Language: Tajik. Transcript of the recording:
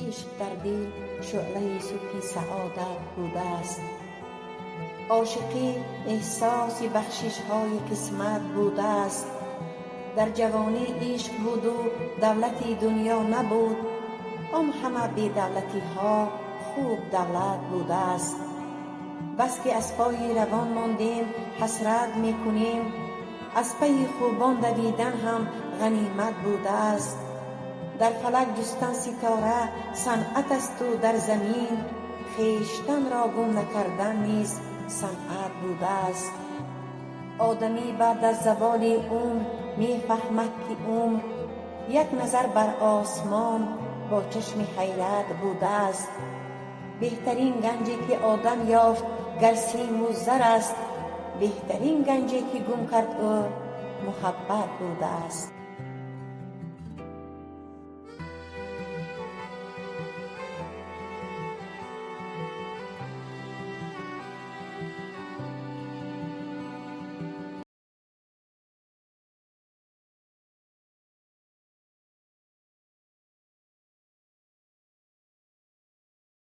Ишқ дар дил шӯълаи субҳи саодат будааст. Ошиқӣ эҳсоси бахшишҳои қисмат будааст. Дар ҷавонӣ ишқ буду давлати дунё набуд, он ҳама бедавлатиҳо хуб давлат будааст. Бас ки аз пои равон мондем, ҳасрат мекунем, аз пайи хубон давидан ҳам ғанимат будааст. Дар фалак ҷустан ситора санъат асту дар замин хештанро гум накардан низ санъат будааст. Одамӣ баъд аз заволи умр мефаҳмад, ки умр як назар бар осмон бо чашми ҳайрат будааст. Беҳтарин ганҷе ки одам ёфт, гар симу зар аст, беҳтарин ганҷе ки гум кард ӯ, муҳаббат будааст.